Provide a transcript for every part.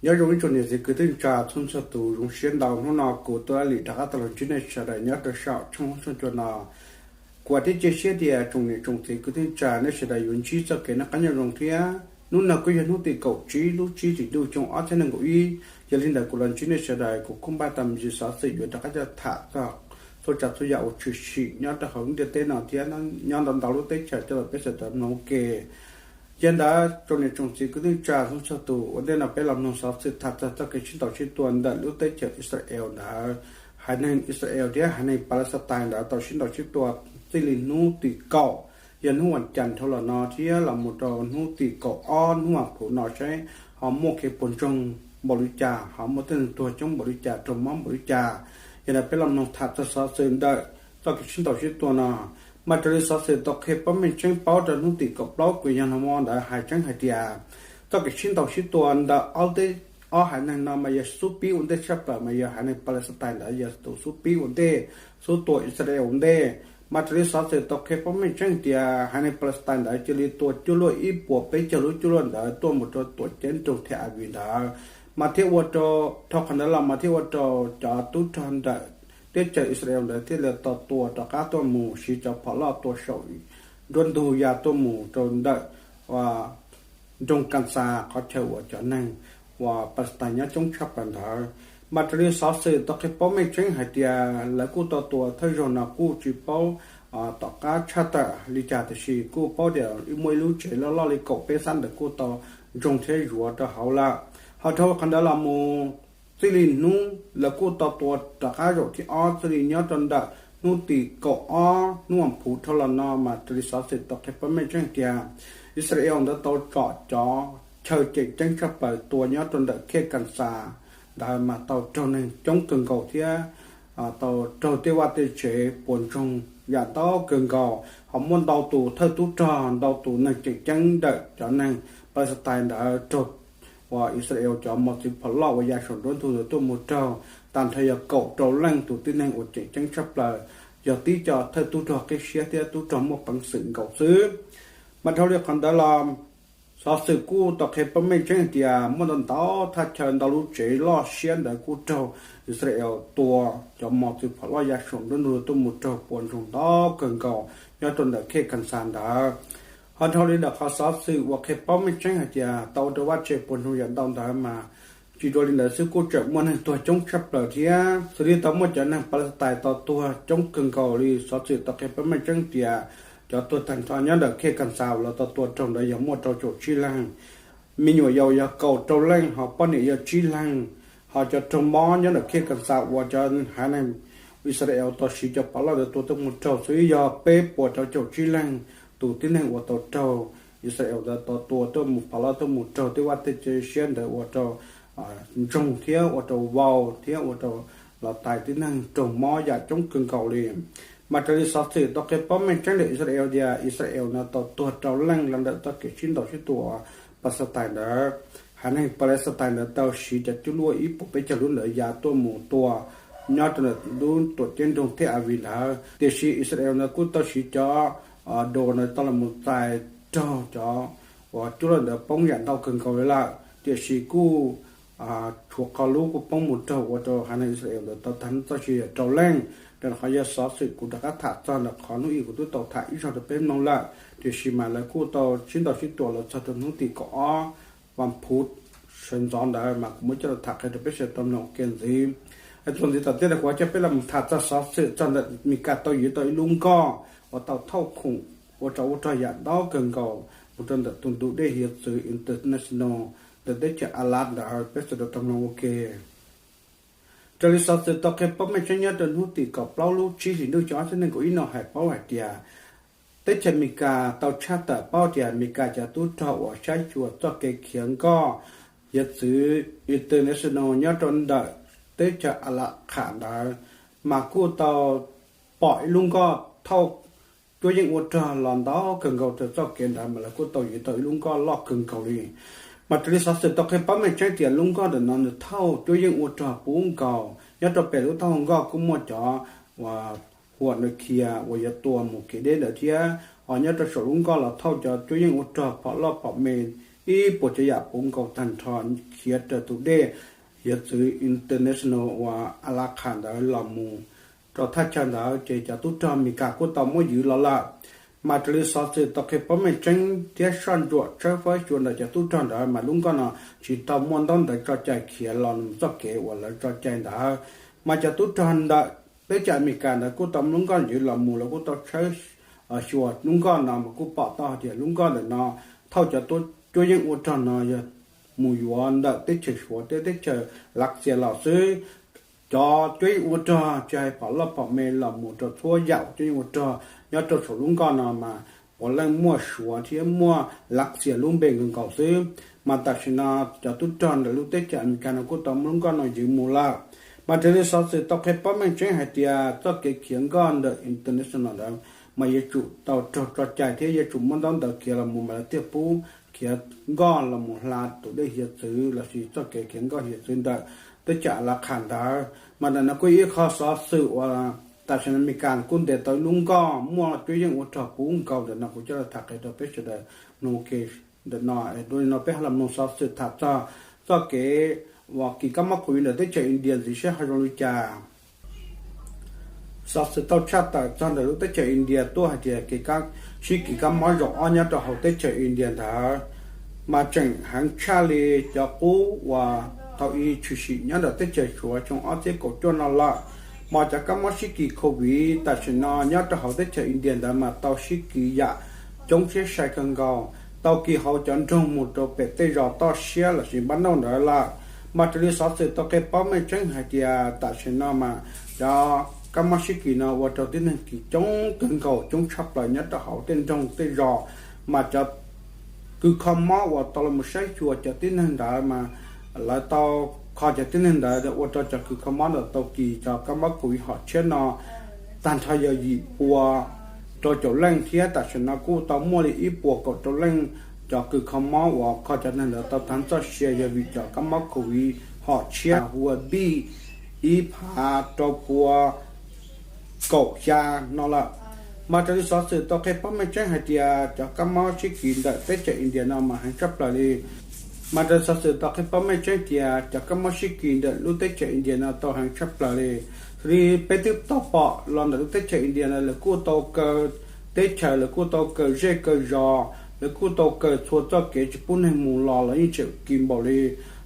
Nyob zoo ib tsoom niam txiv kwv tij neej tsa txhua txhua tus, zoo siab ntau hnub no kuv Tub Lam Lis rov qab tau los ntsib nej sawv daws nyob rau saum tshooj txhua cua no. Kuv thiaj cia siab tias tsoom niam tsoom txiv kwv tij neej tsa nej sawv daws yuav ntsib txoj kev noj qab nyob zoo thiab. Hnub no kuj yog hnub tim kaum tsib lub tsib hlis ntuj xyoo ob txhiab nees nkaum ib, yog li ntawd kuv los ntsib nej sawv daws kuv kuj npaj tau me ntsis xov xwm yuav rov qab coj tham txog txhua tsav txhua yam uas tshwm sim nyob rau hauv lub ntiaj teb no thiab nyob ntau ntau lub teb chaws coj los peb sawv daws mloog ua ke. Yog li ntawd tsoom niam tsoom txiv kwv tij neej tsa txhua txhua tus, ua ntej no peb los mloog xov xwm tham txog txoj kev sib ntaus sib tua ntawm lub teb chaws Israel ntawd. Haiv neeg Israel thiab haiv neeg Palestine ntawd tau sib ntaus sib tua txij li hnub tim kaum, yog hnub vas cas dhau los no thiab los mus rau hnub tim kaum ob hnub vas phuv no saib ho muaj kev puas ntsoog npaum li cas, ho muaj tej neeg tuag coob npaum li cas, raug mob npaum li cas. Yog li ntawd peb los mloog tham txog xov xwm ntawm txoj kev sib ntaus sib tua no. Mas raws li xov xwm tau qhia paub meej tseeb paub rau hnub tim kaum plaub kws yog hmo ntawd hais tseeb hais tias txoj kev sib ntaus sib tua ntawm ob teb, ob haiv neeg no mas yog xub pib ua ntej tshaj plaws mas yog haiv neeg Palestine ntawd yog tus xub pib ua ntej, xub tua Israel ua ntej. Mas raws li xov xwm tau qhia paub meej tseeb hais tias haiv neeg Palestine ntawd cia li tua cuaj luaj ib puas peb caug lub cuaj luaj ntawd tuaj mus rau tuam ceeb nroog Tel Aviv ntawd. Mas thiaj ua rau, dhau qhov ntawd los mas thiaj ua rau cov tub rog ntawm teb chaws Israel ntawd thiaj li tau tua rov qab tuaj mus siv cov phom loj tua saum nruab ntug ya tuaj mus rau ntawm nroog Gaza qhov chaw uas cov neeg uas Palestine nyob coob tshaj plaws ntawd. Mas raws li xov xwm tau qhia paub meej tseeb hais tias lawv kuj tau tua thawj zaug no kuj tsis paub tom qab tshaj tawm li cas, tiam sis kuj paub tias muaj ib lub tsev loj loj li kaum peb xab ntawd kuj tau ntsoog thiab zuav rau hauv lawm. Ho dhau qhov ntawd los mus txij li hnub lawv kuj tau tua rov qab zaum thib ob txij li nyob rau ntawm hnub tim kaum ob hnub vas phuv dhau los no mas raws li xov xwm tau qhia paub meej tseeb hais tias Israel ntawd tau tsom cov chaw tseem ceeb tshaj plaws tua nyob rau ntawm khej Gaza ntawd mas tau raug neeg coob kawg nkaus thiab tau raug tej vaj tej tsev puas ntsoog yam ntau kawg nkaus, ho muaj ntau tus thawj tub rog ntau tus neeg tseem ceeb ntawm cov neeg Palestine ntawd raug uas Israel cov mos txwv phom loj uas ya saum nruab ntug ntawd tuaj mus raug, tag nrho yog kaum rau leej tus tib neeg uas tseem ceeb tshaj plaws, yog tib co thawj tub rog qib siab thiab tub rog muaj peev xwm nkaus xwb. Mas dhau li qhov ntawd los xov xwm kuj tau qhia paub meej tseeb hais tias muaj ntau ntau thaj chaw ntau lub tsev loj siab ntawd kuj raug Israel tua cov mos txwv phom loj ya saum nruab ntug tuaj mus raug puas ntsoog ntau kawg nkaus nyob rau ntawm khej Gaza ntawd. Ho dhau li ntawm qhov xov xwm uas qhia paub meej tseeb hais tias tau ua rau vaj tse puas ntsoog yam ntau ntawd mas tsis dua li ntawd xwb kuj tseem muaj neeg tuag coob tshaj plaws thiab. Xws li tau muaj cov neeg Palestine tau tuag coob kawg nkaus li, xov xwm tau qhia paub meej tseeb tias cov tuag tag nrho nyob ntawm khej Gaza uas lawv tau tua raug ntawd yog muaj rau caum tsib leeg, me nyuam yaus yog kaum rau leej, ho poj niam yog tsib leeg. Ho cov raug mob nyob ntawm khej Gaza uas cov haiv neeg Israel tau siv cov phom loj ntawd tua tuaj mus raug xwb yog peb puas rau caum tsib leeg tus tib neeg uas tau raug Israel ntawd tau tua tuaj mus phom loj tuaj mus raug tej vaj tej tsev siab ntawd ua rau ntsoog thiab ua rau vau thiab ua rau los tais tib neeg raug mob yam coob kawg nkaus li. Mas raws li xov xwm tau qhia paub meej tseeb ntawm Israel tias Israel no tau tuag rau leej los ntawm txoj kev sib ntaus sib tua Palestine ntawd. Haiv neeg Palestine ntawd tau siv cov cuaj luaj ib puas peb caug lub ntawd ya tuaj mus tua nyob rau ntawm lub tuam ceeb nroog Tel Aviv ntawd, tiam sis Israel ntawd kuj tau siv cov drone ntawd tau los mus txais raug cov uas cuaj luaj ntawd poob yam ntau kawg nkaus li lawm, tiam sis kuj tshuav qhov lub kuj poob mus raug ua rau haiv neeg Israel ntawd tau tag txoj sia yog rau leej. Rau qhov yog xov xwm kuv rov qab tham txog ntawm qhov hnub ib kuv twb tau tham ib zaug rau peb mloog lawm, tiam sis mas lawv kuj tau sib ntaus sib tua los txog rau hnub tim kaum ob vas phuv sawv ntxov ntawd mas kuv muab coj los tham qhia rau peb sawv daws tau mloog ua ke ntxiv. Txuas ntxiv tom ntej no kuv coj peb los tham txog xov xwm txog ntawm Mis Kas tau yuav tau ib lub nkoj uas tau thauj khoom ua rau ua rog yam ntau kawg nkaus mus rau ntawm tus ntug dej hiav txwv international ntawm teb chaws Alas ntawd, peb sawv daws tau mloog ua ke. Raws li xov xwm tau qhia paub meej tseeb nyob rau hnub tim kaum plaub lub tsib hlis ntuj xyoo ob txhiab nees nkaum ib no hais paub hais tias teb chaws Amelikas tau tshaj tawm paub tias Amelikas cov tub rog uas saib xyuas txoj kev khiav nkoj hiav txwv international nyob rau ntawm teb chaws Alakhas ntawd mas kuj tau pom ib lub nkoj thauj cuab yeej ua rog los ntau kawg nkaus rau txoj kev ntawd mas lawv kuj tau yuav tau ib lub nkoj loj kawg nkaus li. Mas raws li xov xwm tau qhia paub meej tseeb tias lub nkoj ntawm no nws thauj cuab yeej ua rog puv nkaus, nyob rau pem lub taub hau nkoj kuj muaj cov uas huam nws khias uas yuav tua mus kev deb ntawd thiab. Ho nyob rau saum lub nkoj los thauj cov cuab yeej ua rog phom loj phom me ib puas tsav yam puv nkaus tag nrho khiav raws tus dej hiav txwv international uas Alakha ntawd los mus rau thaj chaw ntawd, ces cov tub rog Amelikas kuj tau muab ywv los lawm. Mas raws li xov xwm tau qhia paub meej tseeb thiab soj ntsuam tshawb fawb xyuas ntawm cov tub rog ntawd mas lub nkoj no tsis tau muaj ntaub ntawv tso cai khiav los mus txoj kev uas lawv tso cai ntawd. Mas cov tub rog ntawm teb chaws Amelikas ntawd kuj tau muab lub nkoj ywv los mus, lawv kuj tau tshawb xyuas lub nkoj no mas kuj pom tau hais tias lub nkoj ntawm no thauj cov cuab yeej ua rog no yog mus yuav ntawm teb chaws Suav thiab teb chaws Lav Xias los xwb. Cov cuab yeej ua rog tsis hais phom loj phom me los mus rau txhua yam cuab yeej ua rog nyob rau saum lub nkoj no mas puav leej muaj Suav thiab muaj Lav Xias lub npe nkaus nkaus xwb. Mas tam sim no cov tub rog ntawm lub teb chaws Amelikas no kuj tau muab lub nkoj no ywv mus lawm. Mas raws li xov xwm tau qhia paub meej tseeb hais tias txoj kev khiav nkoj ntawm international ntawd mas yuav tsum tau raug tso cai thiab yuav tsum muaj ntaub ntawv khiav los mus mas lawv thiaj pub khiav nkoj los mus hla tus dej hiav txwv lossis txoj kev khiav nkoj hiav txwv ntawm teb chaws Alakha ntawd. Mas ntawm no kuj ib qho xov xwm uas tam sim no Amelikas kuj ntes tau ib lub nkoj muaj cuab yeej ua rog puv nkaus ntawm no kuv coj los tham qhia rau peb sawv daws mloog ua ke. Ntawm no, dua li no peb ho los mloog xov xwm tham txog txoj kev uas kis kab mob COVID ntawm teb chaws India ntxiv seb ho zoo li cas. Xov xwm tau tshaj tawm txog ntawm lub teb chaws India tuaj hais tias kev sib kis kab mob zaum ob nyob rau hauv teb chaws India ntawd, mas tseem heev tshaj li cov qub uas thaum ub tshwm sim nyob ntawm teb chaws Suav xyoo ob txhiab kaum cuaj no lawm. Mas cov kab mob sib kis COVID tam sim no nyob rau hauv teb chaws India ntawd mas tau sib kis yam coob siab sai kawg nkaus, tau kis hauv cov nroog mus rau pem tej zos toj siab lossis npab nauj ntawd lawm. Mas raws li xov xwm tau qhia paub meej tseeb hais tias tam sim no mas cov kab mob sib kis no ua rau tib neeg kis coob kawg nkaus, coob tshaj plaws nyob rau hauv tej nroog tej zos. Mas cov kws kho mob uas tau los saib xyuas cov tib neeg ntawd mas lawv tau kho cov tib neeg ntawd ua rau cov kws kho mob ntawd tau kis cov kab mob COVID hom tshiab no tag nrho yog yim pua rau caum leej thiab tam sim no kuj tau muaj li ib puas kaum rau leej cov kws kho mob uas kho cov neeg ntawd tau tag txoj sia yog vim cov kab mob COVID hom tshiab hu ua B ib phav rau pua kaum xya no lawm. Mas raws li xov xwm tau qhia paub meej tseeb hais tias cov kab mob sib kis ntawm teb chaws India no mas heev tshaj plaws li. Mas raws li xov xwm tau qhia paub meej tseeb tias cov kab mob sib kis ntawm lub teb chaws India no tau heev tshaj plaws li. Xws li peb twb tau pom los ntawm lub teb chaws India no lawv kuj tau kaw teb chaws, lawv kuj tau kaw zej kaw zos, lawv kuj tau kaw txhua txoj kev tsis pub neeg mus los los yeej tseem kis npaum li.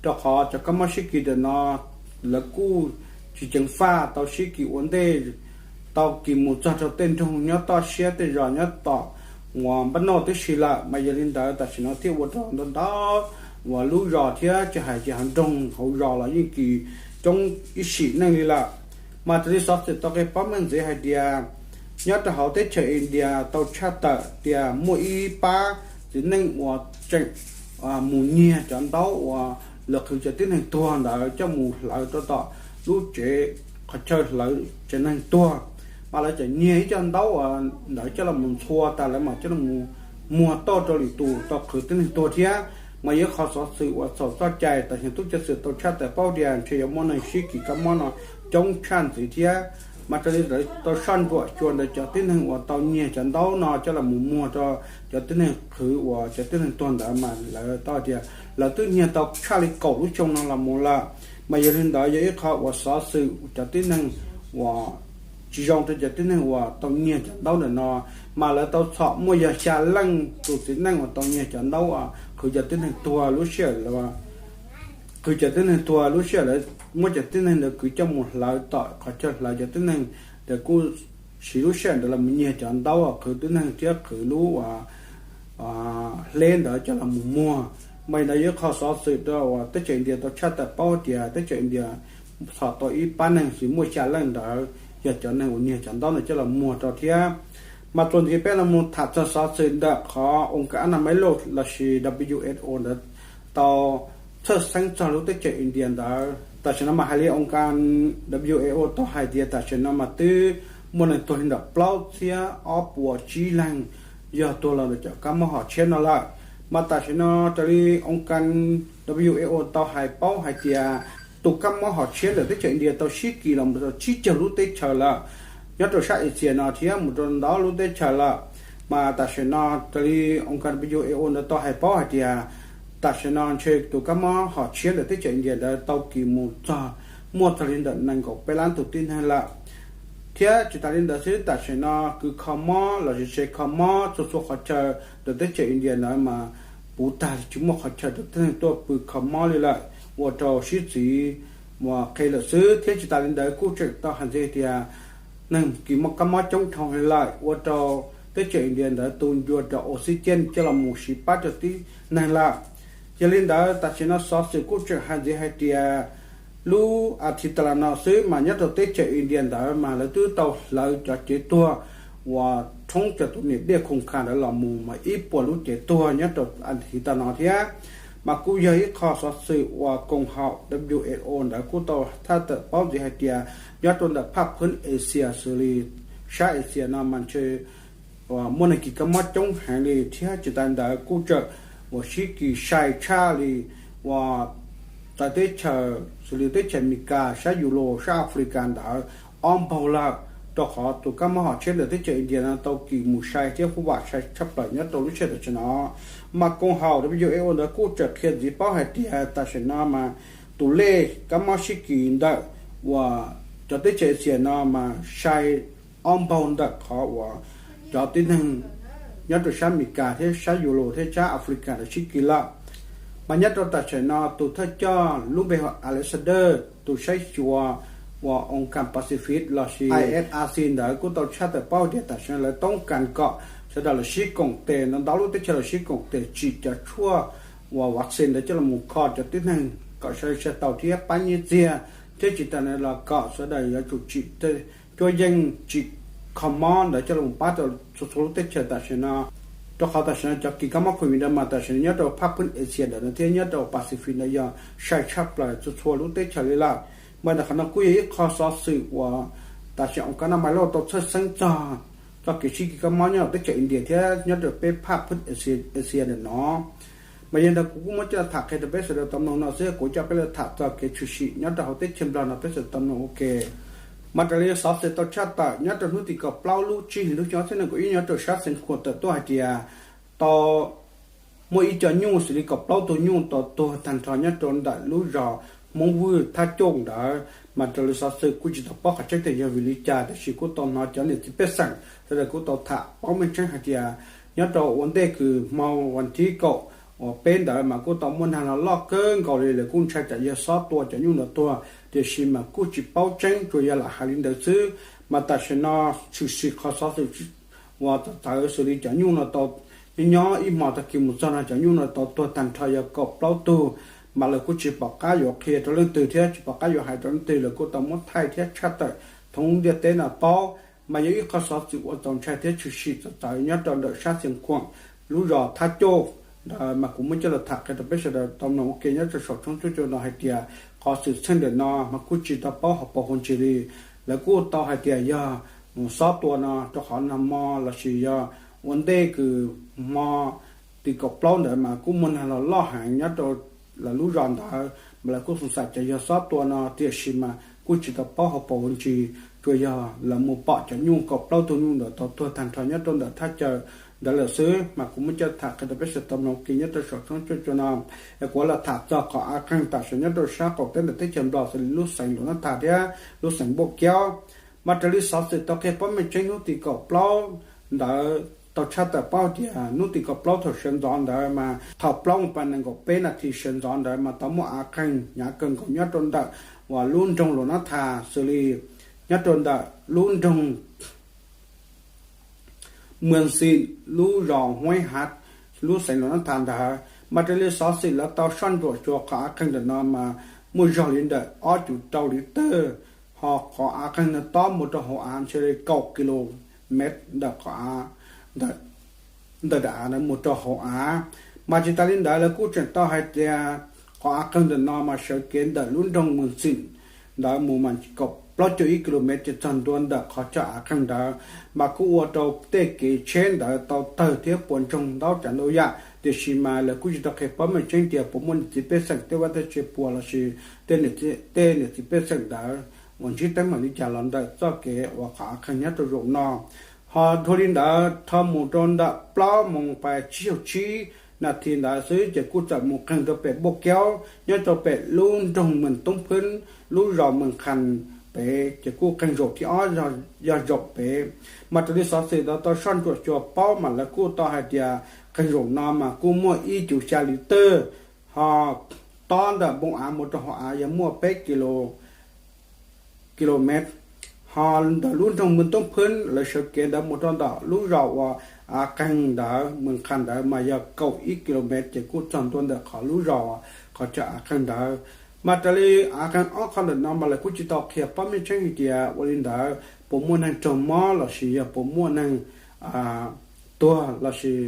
Rau qhov cov kab mob sib kis ntawm no lawv kuj tsis ceev faj tau sib kis ua ntej, tau kis mus txog rau tej nroog nyob toj siab tej zos nyob tom uas npab nauj tib si lawm. Mas yog li ntawd tam sim no thiaj ua rau ntau ntau uas lub zos thiab tsis hais ces hauv nroog hauv zos los yeej kis coob ib sim neej li lawm. Mas raws li xov xwm tau qhia paub meej ntxiv hais tias nyob rau hauv teb chaws India tau tshaj tawm tias muaj ib pab txiv neej uas tseem mus nyiag cov ntaub uas lawv qhwv cov tib neeg tuag ntawd coj mus hlawv rau tom lub tsev qhov chaw hlawv tsev neeg tuag. Mas lawv tseem nyiag ib co ntaub uas ntawd coj los mus ntxhua tas lawv mam coj los muag tauj rau lwm tus tau qhwv tib neeg tuag thiab. Mas yog qhov xov xwm uas txhaum txoj cai tam sim tub ceev xwm tau tshaj tawm paub tias ntshe yuav muaj neeg sib kis kab mob no coob tshaj ntxiv thiab. Mas raws li lawv tau soj ntsuam xyuas ntawm cov tib neeg uas tau nyiag cov ntaub no coj los mus muag rau cov tib neeg qhwv uas cov tib neeg tuag ntawd mas lawv tau tias lawv twb nyiag tau tshaj li kaum lub xyoo no los mus lawm. Mas yog li ntawd yog ib qho uas xov xwm cov tib neeg uas tsis zoo rau cov tib neeg uas tau nyiag cov ntaub ntawm no, mas lawv tau txhom muaj yog xya leej tus txiv neej uas tau nyiag cov ntaub uas qhwv cov tib neeg tuag lub sij hawm qhwv cov tib neeg tuag lub sij hawm lawv muab cov tib neeg ntawd kwv coj mus hlawv tom qhov chaw hlawv cov tib neeg ntawd kuj siv lub sij hawm ntawd los mus nyiag cov ntaub uas qhwv tib neeg thiab qhwv lub hleb ntawd coj los mus muag. Mas ntawd yog qhov xov xwm rau uas teb chaws India tau tshaj tawm paub tias teb chaws India txhom tau ib pab neeg xws muaj xya leej ntawd yog cov neeg uas nyiag cov ntaub ntawd coj los muag rau thiab. Mas txuas ntxiv peb los mus tham txog xov xwm ntawm qhov oo kas ab na mab loj lossis W H O ntawd tau txhawj xeeb txog lub teb chaws India ntawd. Tam sim no mas hais li oo kas W H O tau hais tias tam sim no mas twb muaj neeg tuag li ntawm plaub txhiab ob puas tsib leeg yog tuag los ntawm cov kab mob hom tshiab no lawm. Mas tam sim no raws li oo kas W H O tau hais paub hais tias tus kab mob hom tshiab ntawm teb chaws India tau sib kis los mus rau tsib caug lub teb chaws lawm, nyob rau sab Asia no thiab mus rau ntau lub teb chaws lawm. Mas tam sim no raws li oo kas W H O ntawd tau hais paub hais tias Tam sim no ntshe tus kab mob hom tshiab ntawm teb chaws India ntawd tau kis mus txog, muaj txog li ntawm nees nkaum peb lab tus tib neeg lawm. Thiab tsis tas li ntawd xwb, tam sim no kws kho mob los sis tsev kho mob txhua txhua qhov chaw ntawm teb chaws India ntawd mas puv tag, tsis muaj qhov chaw rau tib neeg tuaj pw kho mob li lawm, ua rau sib txiv mus qhia lawm xwb. Thiab tsis tas li ntawd kuj tseem tau hais ntxiv tias neeg kis kab mob coob dhau heev lawm, ua rau teb chaws India ntawd tu ncua rau oxygen coj los mus siv pab rau tib neeg lawm. Yog li ntawd tam sim no xov xwm kuj tseem hais ntxiv hais tias lub as thiv tas los no xwb mas nyob rau teb chaws India ntawd mas lawv twb tau hlawv cov cev tuag uas thoob cov tus niam dej Khoos Khas ntawd los mus mas ib puas lub cev tuag nyob rau as thiv tas no thiab. Mas kuj yog ib qho xov xwm uas koom haum W H O ntawd kuj tau tshaj tawm paub ntxiv hais tias nyob rau ntawm phaj phwb Asia xws li sab Asia no mas ntshe muaj neeg kis kab mob coob heev li thiab tsis tas ntawd kuj tseem uas sib kis sai tshaj li uas txawv teb chaws xws li teb chaws Amelikas, sab Yus Los, sab Africa ntawd ob npaug lawm, rau qhov tus kab mob hom tshiab ntawm teb chaws India no tau kis mus sai thiab huv vam sai tshaj plaws nyob rau lub sij hawm tam sim no. Mas koom haum W H O ntawd kuj tseem qhia ntxiv paub hais tias tam sim no mas tus lej kab mob sib kis ntawm uas cov teb chaws Asia no mas sai ob npaug ntawm qhov uas cov tib neeg nyob rau sab Amelikas thiab sab Yus Los thiab sab Africa ntawd sib kis lawm. Mas nyob rau tam sim no tus thawj coj lub npe hu Alexander, tus saib xyuas uas oo kas Pacific lossis I S R C ntawd kuj tau tshaj tawm paub tias tam sim no lawv toob kas kom sawv daws los sib koom tes, ntau ntau lub teb chaws los sib koom tes tsim cov tshuaj uas vaccine ntawd coj los mus kho cov tib neeg kom sawv daws tau thiab pab nyiaj txiag, thiab tsis tas ntawd los kom sawv daws yuav tsum tsim cuab yeej tsim kho mob ntawd coj los pab rau txhua txhua lub teb chaws tam sim no. Rau qhov tam sim no cov kis kab mob COVID ntawd mas tam sim no nyob rau phaj phwb Asia ntawm no thiab nyob rau Pacific ntawd yog sai tshaj plaws txhua txhua lub teb chaws li lawm. Mas ntawm qhov no kuj yog ib qho xov xwm uas tam sim oo kas naj mais loj tau txhawj xeeb txog txoj kev sib kis kab mob nyob rau teb chaws India thiab nyob rau peb phaj phwb Asia ntawm no. Mas yog ntawd kuv kuj muab coj tham qhia rau peb sawv daws tau mloog no xwb, kuv coj peb los tham txog kev tshwm sim nyob rau hauv teb chaws Nplog no peb sawv daws tau mloog ua ke. Mas raws li xov xwm tau tshaj tawm nyob rau hnub tim kaum plaub lub tsib hlis lub xyoo ob txhiab nees nkaum ib nyob rau sab Xeev Khuam tawm tuaj hais tias tau muaj ib co nyuj xws li kaum plaub tug nyuj tau tuag tag nrho nyob rau ntawm lub zos Hmoob Vwj Thab Coj ntawd. Mas raws li xov xwm kuj tsis tau paub qhov tseeb tias yog vim li cas, tiam sis kuj tau hnov cov niam txiv pej xeem sawv daws kuj tau tham paub meej tseeb hais tias nyob rau ua ntej kws hmo vas thib kaum uas peb ntawd mas kuj tau muaj nag los loj kawg nkaus li, lawv kuj ntshai tsam yog xob tua cov nyuj ntawd tuag, tiam sis mas kuj tsis paub tseeb, tsuas yog lam hais li ntawd xwb. Mas tam sim no tshwm sim qhov xov xwm uas txawv txawv xws li cov nyuj no tau nyob ib hmo tag kis mus txog no cov nyuj no tau tuag tag nrho yog kaum plaub tug. Mas lawv kuj tsis pom qab yuav qhia rau leej twg thiab tsis pom qab yuav hais rau leej twg, lawv kuj tau muab thaij thiab tshaj tawm thoob ntiaj teb no paub. Mas yog ib qho xov xwm uas txaus ntshai thiab tshwm sim txawv txawv nyob rau ntawm sab Xeev Khuam lub zos Thab Coj ntawd, mas kuv muab coj los tham qhia rau peb sawv daws tau mloog ua ke nyob rau saum tshooj cuaj cuaj no hais tias qhov xwm txheej ntawm no mas kuj tsis tau paub hauv paus hauv ntsis li. Lawv kuj tau hais tias yog xob tua no rau qhov nag hmo lossis yog ua ntej kws hmo tim kaum plaub ntawd mas kuj muaj nag los loj heev nyob rau lawv lub zos ntawd, mas lawv kuj xoom xaim tias yog xob tua no, tiam sis mas kuj tsis tau paub hauv paus hauv ntsis, tsuas yog lawv mus pom cov nyuj kaum plaub tug nyuj ntawd tau tuag tag nrho nyob rau ntawm thaj chaw ntawd lawm xwb. Mas kuv muab coj tham qhia rau peb sawv daws tau mloog ua ke nyob rau saum tshooj cuaj cuaj no. Es kuv los tham txog qhov av qeeg tam sim nyob rau sab qaum teb ntawm teb chaws Nplog xws li lub xeev Luam Nab Thas thiab lub xeev Npauj Kiaub. Mas raws li xov xwm tau qhia paub meej tseeb hnub tim kaum plaub ntawd tau tshaj tawm paub tias hnub tim kaum plaub thaum sawv ntxov ntawd mas thaum plaub moos pas nees nkaum peb nas this sawv ntxov ntawd mas tau muaj av qeeg hnyav kawg nkaus nyob rau ntawm uas lub nroog Luam Nab Thas xws li nyob rau ntawm lub nroog Mws Xim, lub zos Huaib Hav, lub xeev Luam Nab Thas ntawd. Mas raws li xov xwm lawv tau soj ntsuam xyuas qhov av qeeg ntawm no mas muaj zog li ntawm ob cum rau liv tawg, ho qhov av qeeg no tob mus rau hauv av ntshe li kaum kilomev ntawm qhov av, ntawm daim av ntawd mus rau hauv av. Mas tsis tas li ntawd lawv kuj tseem tau hais tias qhov av qeeg ntawm no mas sawv kev ntawm lub nroog Mws Xim ntawd mus mas kaum plaub caug ib kilomev ces txog ntua ntawm qhov chaw av qeeg ntawd, mas kuj ua rau tej kev tsheb ntawd tau tawg thiab puas ntsoog ntau tsav ntau yam. Tiam sis mas lawv kuj tsis tau qhia paub meej tseeb tias puas muaj niam txiv pej xeem tej vaj tej tsev puas lossis tej niam txiv pej xeem ntawd uas ntsib teeb meem li cas los ntawm txoj kev uas qhov av qeeg nyob rau zaum no. Ho dhau li ntawd dhau mus rau ntawm plaub moos pas tsib caug tsib nas this ntawd xwb ces kuj txawm mus qeeg rau pem Npauj Kaub nyob rau pem lub nroog Mees Toob Phwb, lub zos Mees Khas pem, ces kuj qeeg zaum thib ob yog zaum pem. Mas raws li xov xwm ntawd tau soj ntsuam xyuas paub mas lawv kuj tau hais tias qeeg zaum no mas kuj muaj ib cuv xya li twj, ho tob ntawm npoo av mus rau hauv av yog muaj peb kis lus mev. Ho ntawm lub nroog Mees Toob Phwb lawv sawv kev ntawd mus rau ntawm lub zos uas av qeeg ntawd, Mees Khas ntawd mas yog kaum ib kis lus mev, ces kuj txog ntua ntawm qhov lub zos qhov chaw av qeeg ntawd. Mas raws li av qeeg ob qho ntawm no mas lawv kuj tsis tau qhia paub meej tseeb hais tias ua li ntawd puas muaj neeg raug mob lossis yog puas muaj neeg tuag lossis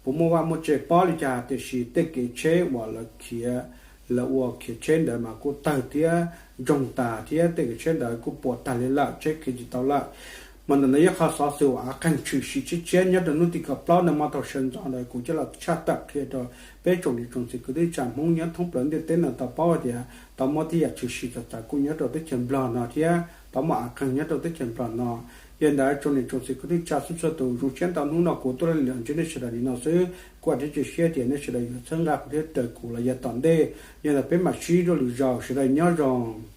puas muaj vaj muaj tse pob li cas, tiam sis tej kev tsheb uas lawv khiav, lawv ua khiav tsheb ntawd mas kuj tawg thiab ntsoog tas thiab tej kev tsheb ntawd kuj puas tag li lawm, tsheb khiav tsis tau lawm. Mas ntawm no yog qhov xov xwm uas av qeeg tshwm sim tshiab tshiab nyob rau hnub tim kaum plaub ntawm mas thaum sawv ntxov ntawd kuv coj los tshaj tawm qhia rau peb tsoom niam tsoom txiv kwv tij tsoom Hmoob nyob thoob plaws ntiaj teb no tau paub tias tau muaj tej yam tshwm sim txawv txawv kuj nyob rau teb chaws Nplog no thiab tau muaj av qeeg nyob rau teb chaws Nplog no. Yog ntawd tsoom niam tsoom txiv kwv tij tsoom txhua tus, zoo siab ntau hnub no kuv tuaj li los ntsib nej sawv daws li no xwb. Kuv vam thiab cia siab tias nej sawv daws yuav txhawb nqa kuv thiab raws kuv los yav tom ntej. Yog ntawd peb mam sib ntsib dua lwm zaus, sawv daws nyob zoo.